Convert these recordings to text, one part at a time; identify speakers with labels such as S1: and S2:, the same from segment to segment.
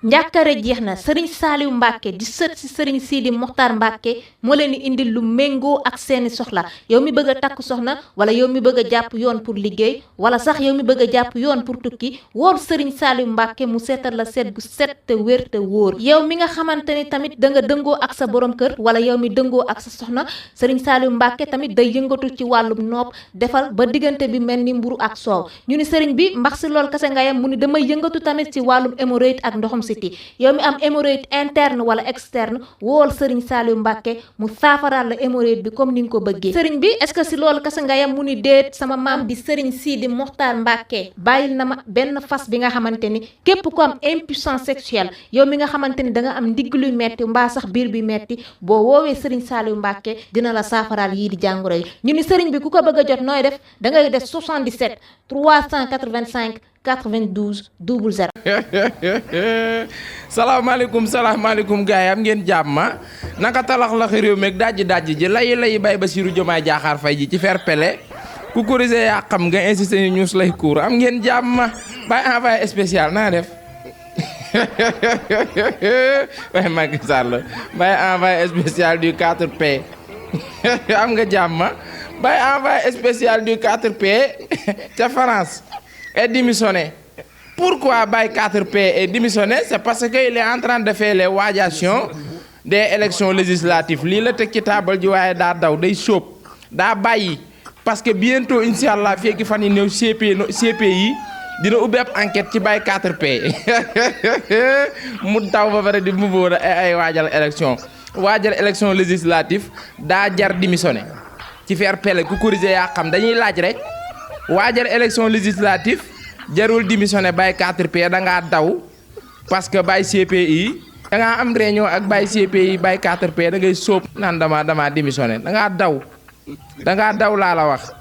S1: njàkkare jeex na sëriñ Saaliw Mbàkke di sët si sëriñ Sidi Moxtaar Mbàkke moo leen di indil lu méngoo ak seeni soxla yow mi bëgg a takk soxna wala yow mi bëgg a jàpp yoon pour liggéey wala sax yow mi bëgg a jàpp yoon pour tukki woor sëriñ Saaliw Mbàkke mu seetal la seet gu set te wér te wóor yow mi nga xamante ni tamit da nga dëngoo ak sa borom kër wala yow mi dëngoo ak sa soxna sëriñ Saaliw Mbàkke tamit day yëngatu ci wàllum nopp defal ba diggante bi mel ni mburu ak soow ñu ni sëriñ bi mbax si lool kase nga yam mu ni damay yëngatu tamit ci wàllum hémorroïde ak ndoxum yow mi am hémorroïde interne wala externe wool sëriñ Saaliw Mbàkke mu saafaraal la hémorroïde bi comme ni nga ko bëggee sëriñ bi est-ce que si loolu kese nga yam mu ni déet sama maam di sëriñ Sidi Moxtaar Mbàkke bàyyil na ma benn fas bi nga xamante ni képp ko am impuissance sexuelle yow mi nga xamante ni da nga am ndigg luy metti mbaa sax biir bi metti boo woowee sëriñ Saaliw Mbàkke dina la saafaraal yii di jàngoro yi ñu ni sëriñ bi ku ko bëgg a jot nooy def da ngay def 77 385 92 00.
S2: salaamaaleykum gars yi am ngeen jàmm naka talax la réew meeg dajji ji lay bay Bassirou Diomaye Diakhar Faye ji ci fair play ku corrigé yaa xam nga insisté ni news lay cour am ngeen jàmm bay envoyé spécial naa def waaye Macky Sall bay envoyé spécial du 4P am nga jàmm bay envoyé spécial du 4P ca France est démissionné. Pourquoi Baye 4P est démissionné? C'est parce qu'il est en train de faire les waajations des élections législatives. Lii la teg ci taabal ji waaye daa daw day sóob daa bàyyi parce que bientôt incha allah fekki fan yi néew CPI dina ubbi ab enquête ci Baye 4P mu daw ba pare di mubóor ay waajal élection législative daa jar démissionné ci fair play ku corrigé yaa xam dañuy laaj rek. waajal élection législative jarul démissionné Baye 4P da ngaa daw parce que Baye CPI da ngaa am réunion ak Baye CPI Baye 4P da ngay sóob naan dama démissionné da ngaa daw laa la wax.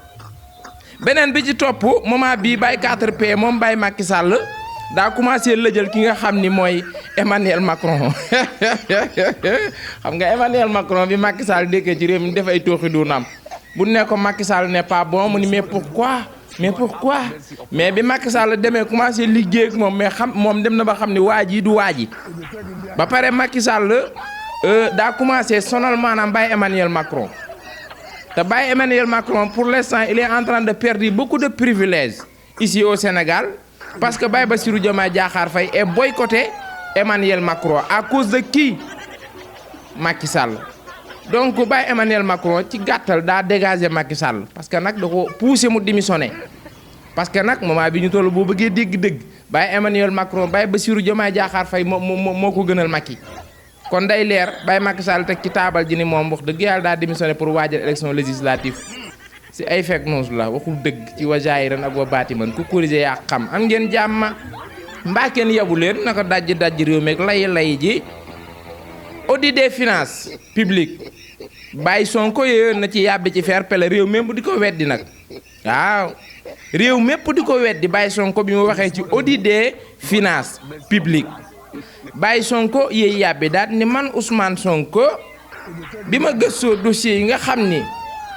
S2: beneen bi ci topp moment bii Baye 4P moom Baye Macky Sall daa commencé lëjal ki nga xam ni mooy Emmanuel Macron xam nga Emmanuel Macron bi Macky Sall dékkee ci réew mi def ay tooxi du naam bu ne ko Macky Sall n'est pas bon mu ni mais pourquoi mais bi Macky Sall demee commencé liggéey ak moom mais moom dem na ba xam ni waa ji du waa ji ba pare Macky Sall daa commencé sonal maanaam Baye Emmanuel Macron te Baye Emmanuel Macron pour l'instant il est en train de perdre beaucoup de privilèges ici au Sénégal parce que Baye Bassirou Diomaye Diakhar Faye est boycotté Emmanuel Macron à cause de qui? Macky Sall. Donc Baye Emmanuel Macron ci gàttal daa dégager Macky Sall parce que nag da ko poussé mu démissionné parce que nag moment bi ñu toll boo bëggee dégg-dëgg Baye Emmanuel Macron Baye Bassirou Diomaye Diakhar Faye moo ko gënal Macky kon day leer Baye Macky Sall teg ci taabal ji ni moom wax dëgg yàlla daa démissionné pour waajal élection législative si ay fake news la waxul dëgg ci wa jaayiran ak wa baatiman ku corrigé yaa xam am ngeen jàmm mbaa kenn yabu leen naka dajji réew meeg lay ji audit des finances publiques Baye Sonko yéen na ci yàbbi ci fair play réew mépp di ko weddi nag waaw réew mépp di ko weddi Baye Sonko bi mu waxee ci audit des finances publiques Baye Sonko yéey yàbbi daal ni man Ousmane Sonko bi ma gëstoo dossier yi nga xam ni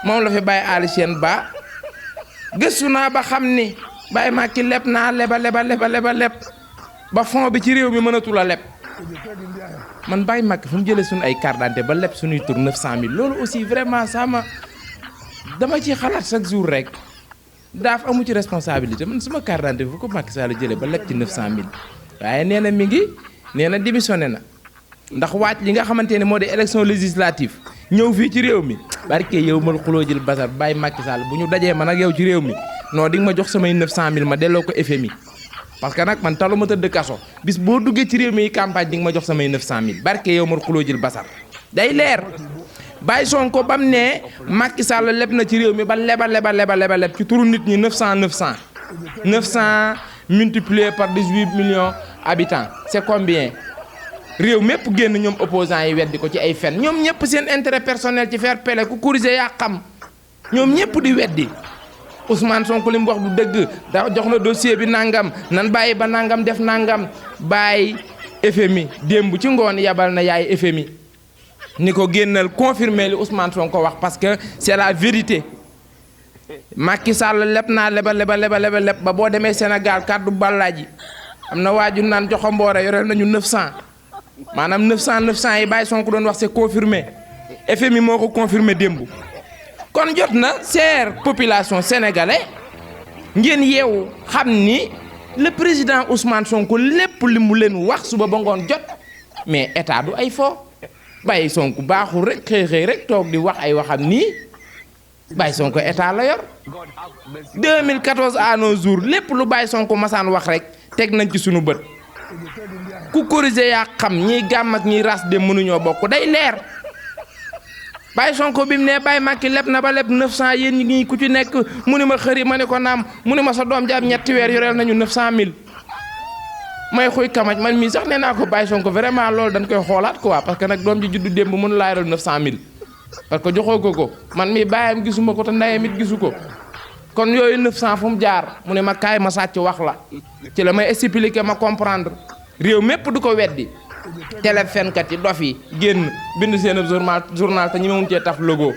S2: moom la fi Baye Ali Sène Ba gëstu naa ba xam ni Baye Macky leb naa leba ba fond bi ci réew mi mënatul a leb man Baye Macky fu mu jëlee suñu ay carte d'identité ba leb suñuy tur 900000 loolu aussi vraiment dama ci xalaat chaque jour rek daaf amu ci responsabilité man suma carte d'identité fu ko Macky Sall jëlee ba leb ci 900000 waaye nee na démissionné na ndax waaj li nga xamante ne moo di élection législative ñëw fii ci réew mi barke yow mal xuloo jël basar Baye Macky Sall bu ñu dajee man ak yow ci réew mi non di nga ma jox samay 900000 ma delloo ko FMI parce que nag man talu ma tëdd kaso bis boo duggee ci réew mi campagne di nga ma jox samay 900000 barke yow mal xuloo jël basar day leer Baye Sonko bam ne Macky Sall leb na ci réew mi ba leba ci turu nit ñi 900 multiplié par 18 millions habitants c'est combien réew mépp génn ñoom opposants yi weddi ko ci ay fen ñoom ñëpp seen intérêt personnel ci fair play ku corrigé yaa xam ñoom ñëpp di weddi Ousmane Sonko li mu wax du dëgg da jox na dossier bi nangam nan bàyyi ba nangam def nangam bàyyi FMI démb ci ngoon yabal na yaay FMI ni ko génnal confirmer li Ousmane Sonko wax parce que c'est la vérité Macky Sall leb naa leba ba boo demee Sénégal kaddu Ballaaji am na waaju naan Joxomboore yoreel nañu 900 maanaam 900 yi Baye Sonko doon wax c'est confirmé FMI moo ko confirmé démb. kon jot na chère population sénégalais ngeen yeewu xam ni le président Ousmane Sonko lépp li mu leen wax suba ba ngoon jot mais état du ay fo Baye Sonko baaxul rek xëy rek toog di wax ay waxam nii Baye Sonko état la yor 2014 à nos jours lépp lu Baye Sonko masaan wax rek teg nañ ci sunu bët ku corriger yaa xam ñiy gàmm ak ñiy ras dem mënuñoo bokk day leer Baye Sonko bi mu ne Baye Macky leb na ba leb 900 yéen ñi ku ci nekk mu ni ma xëri ma ne ko naam mu ni ma sa doom jaam ñetti weer yoreel nañu 900000 may xuy kamaj man mii sax nee naa ko Baye Sonko vraiment loolu dañ koy xoolaat quoi parce que nag doom ji juddu démb mënu laa yoreel 900000 parce que joxoo ko man mii baayam gisuma ko te ndeyam it gisu ko kon yooyu 900 fu mu jaar mu ne ma kaay ma sàcc wax la ci la may expliquer ma comprendre réew mépp du ko weddi télé fenkat yi dof yi génn bind seen journal te ñi ma mun cee taf logo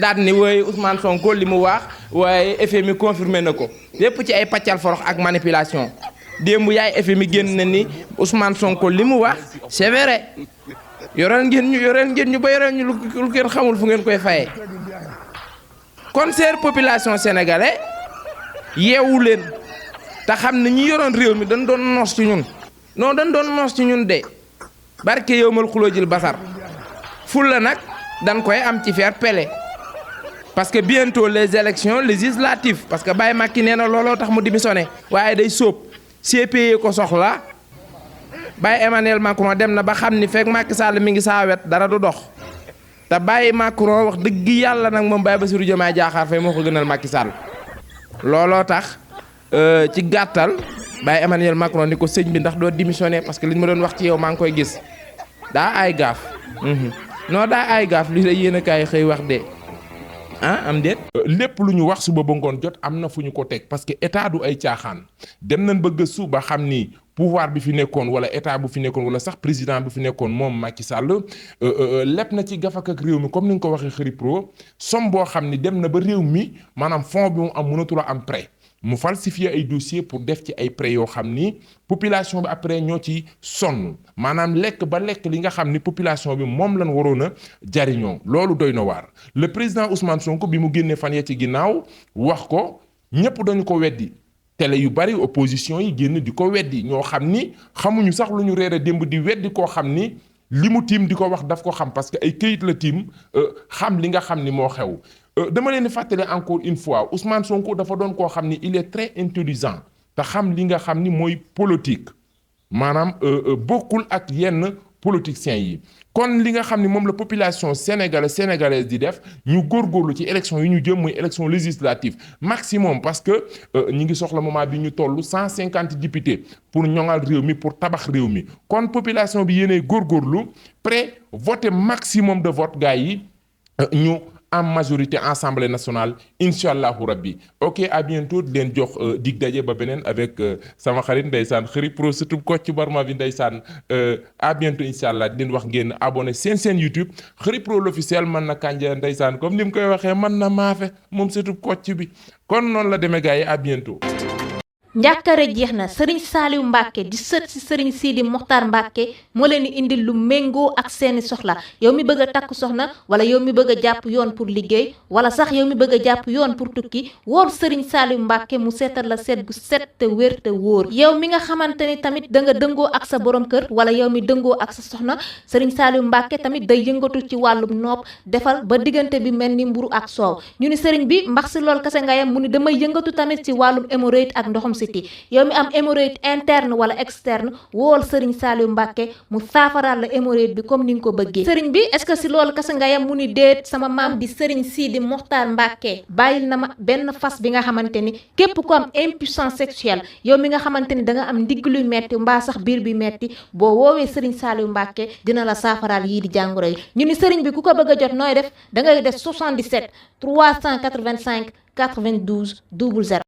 S2: daal ni waaye Ousmane Sonko li mu wax waaye FMI confirmé na ko lépp ci ay pàccal forox ak manipulation démb yaay FMI génn na ni Ousmane Sonko li mu wax c'est vrai yoreel ngeen ñu ba yoreel ñu lu ngeen xamul fu ngeen koy fayee kon chère population sénégalais yeewu leen te xam ne ñi yoroon réew mi dañ doon noos ci ñun non dañ doon noos ci ñun de barke yow mal xuloo jël basar ful la nag dañ koy am ci fair play parce que bientôt les élections législatives parce que Baye Macky nee na looloo tax mu démissionné waaye day sóob CPI ko soxla Baye Emmanuel Macron dem na ba xam ni fekk Macky Sall mi ngi saa wet dara du dox te Baye Macron wax dëgg yàlla nag moom Baye Bassirou Diomaye Diakhar Faye moo ko gënal Macky Sall looloo tax ci gàttal Baye Emmanuel Macron ni ko sëñ bi ndax doo démissionné parce que li ma doon wax ci yow maa ngi koy gis daa ay gaaf non daa ay gaaf li la yéen a kaay xëy wax de am déet.
S3: lépp lu ñu wax suba ba ngoon jot am na fu ñu ko teg parce que état du ay caaxaan dem nañ ba gëstu ba xam ni pouvoir bi fi nekkoon wala état bu fi nekkoon wala sax président bi fi nekkoon moom Macky Sall lépp na ci gafak ak réew mi comme ni nga ko waxee xëri pro somme boo xam ni dem na ba réew mi maanaam fond bi mu am mënatul a am prêt. mu falsifier ay dossier pour def ci ay prêts yoo xam ni population bi après ñoo ci sonn maanaam lekk ba lekk li nga xam ni population bi moom lañ waroon a jariñoo loolu doy na waar le président Ousmane Sonko bi mu génnee fan ya ci ginnaaw wax ko ñëpp dañu ko weddi télé yu bari opposition yi génn di ko weddi ñoo xam ni xamuñu sax lu ñu reere démb di weddi koo xam ni li mu tiim di ko wax daf ko xam parce que ay këyit la tiim xam li nga xam ni moo xew dama leen di fàttali encore une fois Ousmane Sonko dafa doon koo xam ni il est très intelligent te xam li nga xam ni mooy politique maanaam bokkul ak yenn politiciens yi kon li nga xam ni moom la population sénégalaise di def ñu góorgóorlu ci élection yi ñu jëm muy élection législative maximum parce que ñi ngi soxla moment bi ñu toll 150 députés pour ñoŋal réew mi pour tabax réew mi kon population bi yéenay góorgóorlu prêt voter maximum de vote gars yi ñu en majorité assemblée nationale incha allahu rabbi ok à bientôt di leen jox dig daje ba beneen avec sama xarit ndeysaan xëri pro surtout Kocc Barma bi ndeysaan à bientôt incha allah di leen wax ngeen abonné seen YouTube xëri pro l'officiel man na Kanja ndeysaan comme ni mu koy waxee man na maafe moom surtout Kocc bi kon noonu la demee gars yi à bientôt.
S1: njàkkare jeex na sëriñ Saaliw Mbàkke di sët si sëriñ Sidi Moxtaar Mbàkke moo leen di indil lu méngoo ak seeni soxla yow mi bëgg a takk soxna wala yow mi bëgg a jàpp yoon pour liggéey wala sax yow mi bëgg a jàpp yoon pour tukki wóor sëriñ Saaliw Mbàkke mu seetal la seet gu set te wér te wóor yow mi nga xamante ni tamit da nga dëngoo ak sa borom kër wala yow mi dëngoo ak sa soxna sëriñ Saaliw Mbàkke tamit day yëngatu ci wàllum nopp defal ba diggante bi mel ni mburu ak soow ñu ni sëriñ bi mbax si lool kase nga yam mu ni damay yëngatu tamit ci wàllum hémorroïde ak ndoxum yow mi am hémorroïde interne wala externe wool sëriñ Saaliw Mbàkke mu saafaraal la hémorroïde bi comme ni nga ko bëggee sëriñ bi est-ce que si loolu kese nga yam mu ni déet sama maam di sëriñ Sidi Moxtaar Mbàkke bàyyil na ma benn fas bi nga xamante ni képp ko am impuissance sexuelle yow mi nga xamante ni da nga am ndigg luy metti mbaa sax biir bi metti boo woowee sëriñ Saaliw Mbàkke dina la saafaraal yii di jàngoro yi ñu ni sëriñ bi ku ko bëgg a jot nooy def da ngay def 77 385 92 00